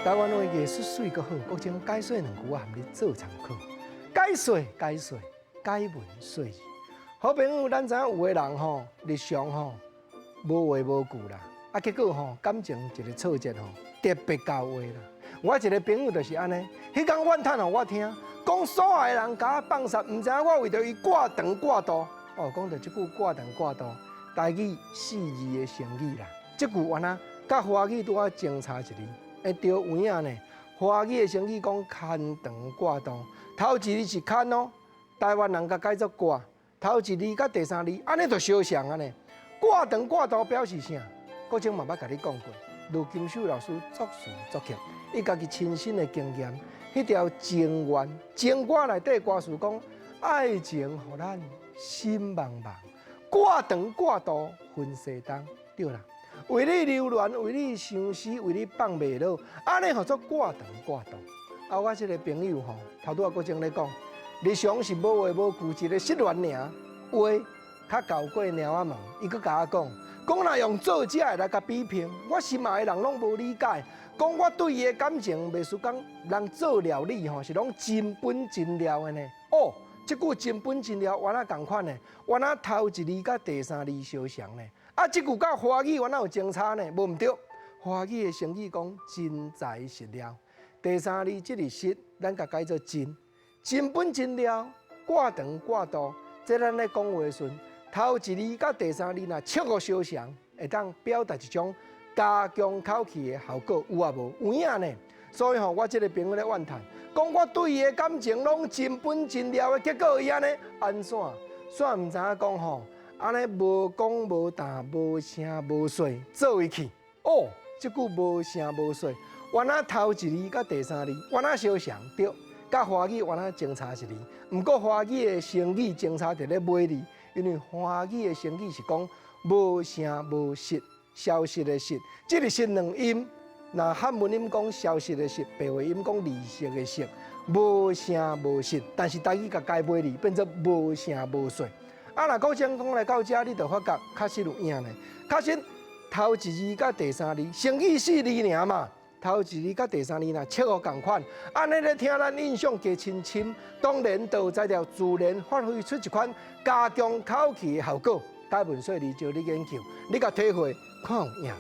台灣話藝術媠閣好，國情解說兩句我含你做參考。解說解說解文說字。好朋友，咱知影有的人吼，日常吼無話無句啦，啊結果吼感情一个挫折吼，特別交話啦。我一个朋友就是按呢，彼工怨嘆予我聽，講所愛的人共我放殺，毋知影我為著伊掛長掛杜。哦，講著這句掛長掛杜，台語四字的成語啦。這句原來佮華語拄仔相差一字。會著有影呢？華語的成語講牽腸掛肚，頭一字是牽哦，台灣人共改做掛，頭一字佮第三字，按呢就相像按呢。掛腸掛肚表示啥？國情嘛捌共你講過，盧金秀老師作詞作曲，伊家己親身的經驗，彼條情緣情歌內底歌詞講，愛情予咱心茫茫，掛腸掛肚分西東，對啦。為你流連，為你相思，為你放袂落，按呢號做掛腸掛肚。啊，我這个朋友吼，頭拄仔國情咧講，日常是無話無句，一个失戀爾，話較厚過貓仔毛。伊閣共我講，講若用作者的來共比評，我心愛的人攏無理解。講我對伊的感情，袂輸講人做料理吼，是攏真本真料的呢。哦，這句真本真料原來仝款呢，原來頭一字佮第三字相像呢。啊，這句佮華語原來有相差呢？無毋對。華語的成語講真材實料，第三字這個實，咱共改做真，真本真料，掛腸掛肚。這咱咧講話的時陣，頭一字佮第三字若切互相像，會當表達一種加強口氣的效果，有啊無？有影呢。所以吼，我這个朋友咧怨嘆，講我對伊的感情攏真本真料的，結果伊按呢按怎？煞毋知影講吼。按呢無講無答無聲無說做伊去哦，這句無聲無說，原來頭一字佮第三字原來相像對，佮華語原來相差一字。毋過華語的成語相差佇咧尾字，因為華語的成語是講無聲無息，消失的失，這个是兩音。若漢文音講消失的失，白話音講利息的息，無聲無息。但是台語共改尾字，變做無聲無說。啊！若閣講講來到遮，你就發覺確實有影呢。確實頭一字佮第三字，成語四字爾嘛。頭一字佮第三字若切互仝款，按呢咧聽咱印象加深深，當然就有才調自然發揮出一款加強口氣的效果。解文說字，招你研究，你共體會看有影。